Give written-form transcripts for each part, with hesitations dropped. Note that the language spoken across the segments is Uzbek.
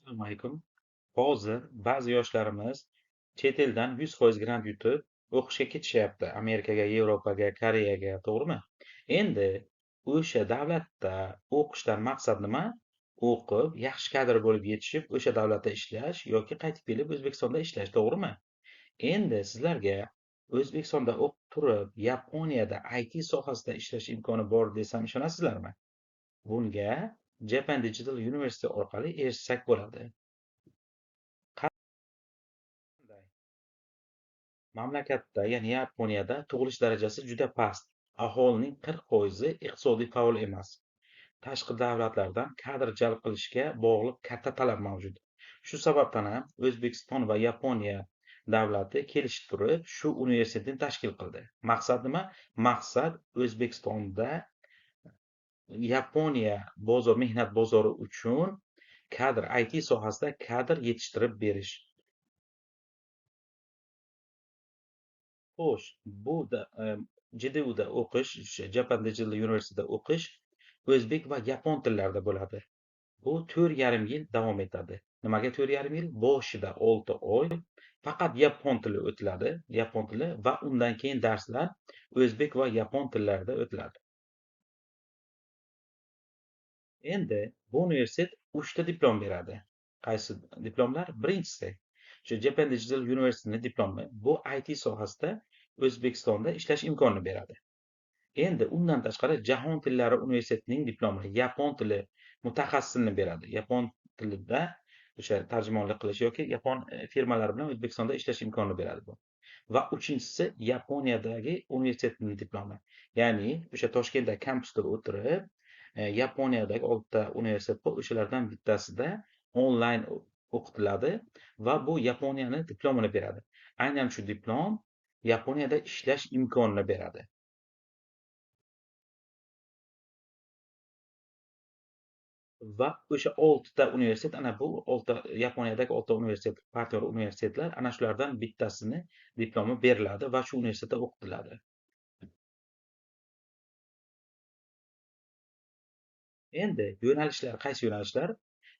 Assalomu alaykum. Hozir ba'zi yoshlarimiz chet eldan 100% grant yutib, o'qishga ketishyapti. Amerikaga, Yevropaga, Koreyaga, to'g'rimi? Endi o'sha davlatda o'qishdan maqsad nima? O'qib, yaxshi kadr bo'lib yetishib, o'sha davlatda ishlash yoki qaytib kelib O'zbekistonda ishlash, to'g'rimi? Endi sizlarga O'zbekistonda o'qib turib, Yaponiyada IT sohasida ishlash imkoni bor desam ishonasizlarmi? Bunga Japan Digital University orqali erishsak bo'ladi. Qanday? Mamlakatda, ya'ni Yaponiyada tug'ilish darajasi juda past. Aholining 40% iqtisodiy faol emas. Tashqi davlatlardan kadr jalb qilishga bog'liq katta talab mavjud. Shu sababdan ham O'zbekiston va Yaponiya davlati kelishib turib, shu universitetni tashkil qildi. Maqsad nima? Maqsad O'zbekistonda Yaponiya bozor, mehnat bozori uchun kadr, IT sohasida kadr yetishtirib berish. Xo'sh, bu JDUda o'qish, Japan Digital Universityda o'qish o'zbek va yapon tillarida bo'ladi. Bu 4,5 yil davom etadi. Nimaga 4,5 yil? Boshida 6 oy faqat yapon tili o'tiladi, yapon tili va undan keyin darslar o'zbek va yapon tillarida o'tiladi. Endi bu universitet 3 ta diplom beradi. Qaysi diplomlar? Birinchisi, shu Japan Digital Universityning diplomi. Bu IT sohasida O'zbekistonda ishlash imkonini beradi. Endi undan tashqari Jahon tillari universitetining diplomi, yapon tili mutaxassisini beradi. Yapon tilida o'sha tarjimonlik qilish yoki yapon firmalari bilan O'zbekistonda ishlash imkonini beradi bu. Va uchinchisi Yaponiyadagi universitetning diplomi. Ya'ni o'sha Toshkentda kampusda o'tirib, Yaponiyadagi 6 ta universitet bor, o'shalardan bittasida onlayn o'qitiladi va bu Yaponiyani diplomini beradi. Aynan shu diplom Yaponiyada ishlash imkonini beradi. Va o'sha 6 ta universitet, ana bu 6 ta Yaponiyadagi 6 ta universitet, partnyor universitetlar, ana shulardan bittasini diplomi beriladi va shu universitetda o'qitiladi. Endi yo'nalishlar qaysi yo'nalishlar?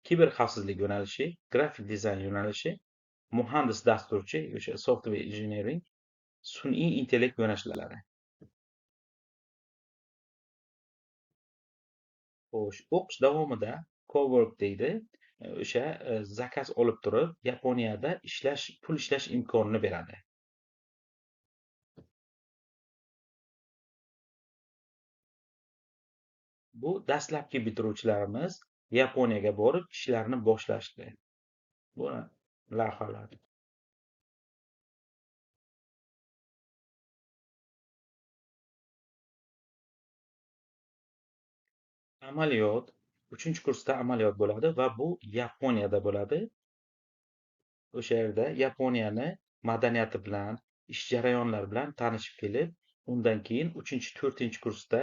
Kiber xavfsizlik yo'nalishi, grafik dizayn yo'nalishi, muhandis dasturchi, o'sha software engineering, sun'iy intellekt yo'nalishlari. Xo'sh, o'qish davomida cowork deydi, o'sha zakaz olib turib, Yaponiyada ishlash, pul ishlash imkonini beradi. Bu dastlabki bitiruvchilarimiz Yaponiyaga borib ishlarini boshlashdi. Bu lavhalar. Amaliyot 3-kursda amaliyot bo'ladi va bu Yaponiyada bo'ladi. O'sha yerda Yaponiyani madaniyati bilan, ish jarayonlari bilan tanishib kelib, undan keyin 3-4-kursda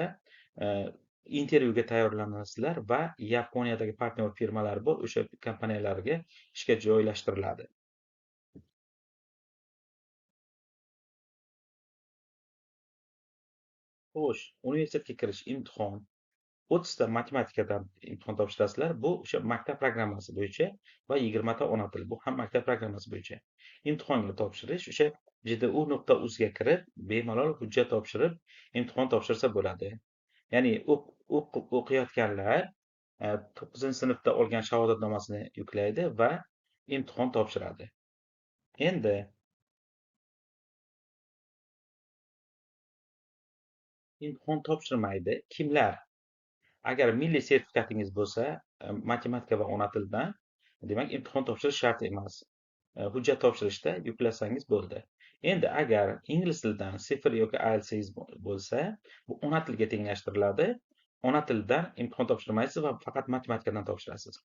intervyuga tayyorlanasizlar va Yaponiyadagi partnyor firmalar bor, o'sha kompaniyalarga ishga joylashtiriladi. Xo'sh, universitetga kirish imtihon 30 ta matematikadan imtihon topshirasizlar. Bu o'sha maktab programmasi bo'yicha va 20 ta ona tili, bu ham maktab programmasi bo'yicha. Imtihonga topshirish o'sha jdu.uz ga kirib, bemalol hujjat topshirib, imtihon topshirsa bo'ladi. Ya'ni o'qiyotganlar 9-sinfda olgan shahodatnomasini yuklaydi va imtihon topshiradi. Endi imtihon topshirmaydi kimlar? Agar milliy sertifikatingiz bo'lsa, matematika va ona tilidan, demak imtihon topshirish shart emas. Hujjat topshirishda yuklasangiz bo'ldi. Endi agar ingliz tilidan 0 yoki IELTS bo'lsa, bu ona tiliga tenglashtiriladi. Ona tilidan imtihon topshirmaysiz va faqat matematikadan topshirasiz.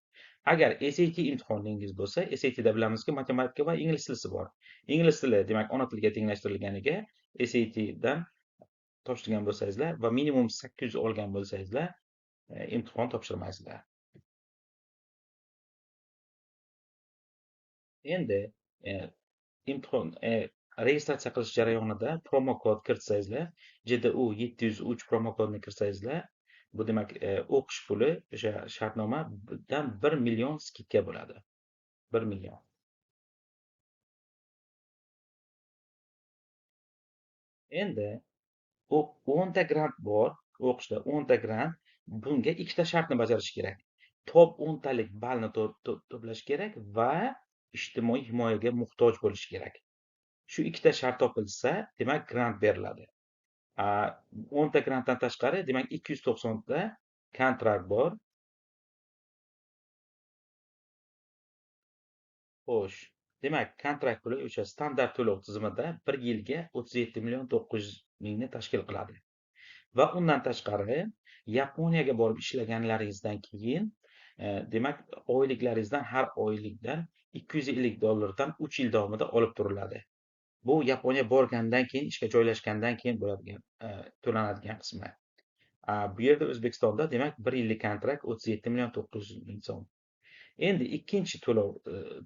Agar SAT imtihoningiz bo'lsa, SATda bilamizki, matematika va ingliz tilisi bor. Ingliz tili, demak, ona tiliga tenglashtirilganiga SATdan topshirgan bo'lsangizlar va minimum 800 olgan bo'lsangizlar, imtihon topshirmaysizlar. Endi imtihon registratsiya qilish jarayonida promo kod kiritsangizlar, JDU 703 promo kodini kiritsangizlar, bu demak o'qish puli o'sha shartnomadan 1 million skidka bo'ladi. 1 million. Endi 10 ta grant bor, o'qishda 10 ta grant, bunga ikkita shartni bajarish kerak. Top 10 talik ballni to'plash kerak va ijtimoiy himoyaga muhtoj bo'lish kerak. Shu ikkita shart topilsa, demak grant beriladi. 10 ta grantdan tashqari, demak 290 ta kontrakt bor. Xo'sh, demak kontrakt puli o'sha standart to'lov tizimida 1 yilga 37 million 900 mingni tashkil qiladi. Va undan tashqari Yaponiyaga borib ishlaganlaringizdan keyin, demak oyliklaringizdan har oylikdan 250 dollardan 3 yil davomida olib turiladi. Bu Yaponiya borgandan keyin, ishga joylashgandan keyin bo'ladigan, to'lanadigan qismi. Bu yerda O'zbekistonda demak 1 yillik kontrakt 37 million 900 ming so'm. Endi ikkinchi to'lov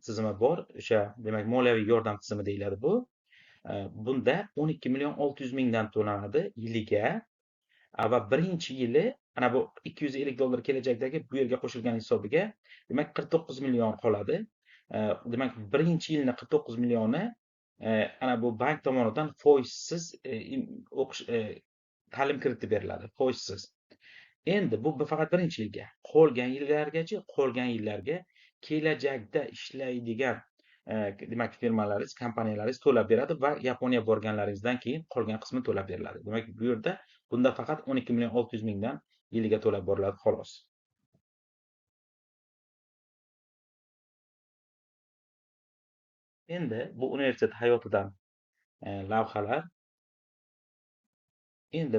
tizimi bor, o'sha demak moliyaviy yordam tizimi deyiladi bu. Bunda 12 million 600 mingdan to'lanadi yiliga. Va birinchi yili ana bu 250 dollar kelajakdagi bu yerga qo'shilgan hisobiga demak 49 million qoladi. Demak birinchi yilni 49 millioni ana bu bank tomonidan foizsiz o'qish ta'lim krediti beriladi, foizsiz. Endi bu faqat birinchi yilga, qolgan yillargacha, qolgan yillarga kelajakda ishlaydigan demak firmalaringiz, kompaniyalaringiz to'lab beradi va Yaponiya borganlaringizdan keyin qolgan qismi to'lab beriladi. Demak bu yerda bunda faqat 12 million 600 mingdan yiliga to'lab boriladi xolos. Endi bu universitet hayotidan lavhalar. Endi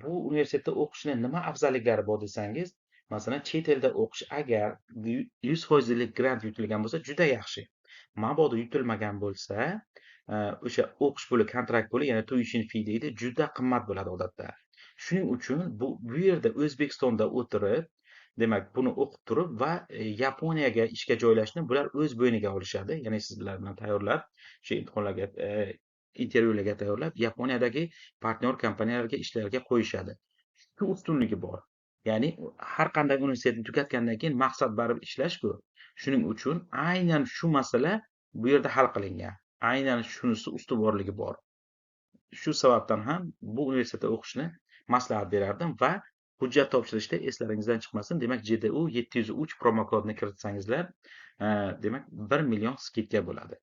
bu universitetda o'qishning nima afzalliklari bor desangiz, masalan, chet elda o'qish agar 100% grant yutilgan bo'lsa juda yaxshi. Mabodo yutilmagan bo'lsa, o'sha o'qish puli, kontrakt puli, ya'ni tuition fee deydi, juda qimmat bo'ladi odatda. Shuning uchun bu yerda O'zbekistonda o'tirib, demak buni o'qib turib va Yaponiyaga ishga joylashni bular o'z bo'yniga olishadi. Ya'ni sizlar bilan tayyorlab, o'sha imtihonlarga, intervyularga tayyorlab, Yaponiyadagi partnyor kompaniyalarga ishlarga qo'yishadi. Shu ustunligi bor. Ya'ni har qanday universitetni tugatgandan keyin maqsad baribir ishlash-ku. Shuning uchun aynan shu masala bu yerda hal qilingan. Aynan shunisi ustuvorligi bor. Shu sababdan ham bu universitetda o'qishni maslahat berardim va hujjat topshirishda eslaringizdan chiqmasin. Demak, JDU 703 promokodni kiritsangizlar, demak 1 million skidka bo'ladi.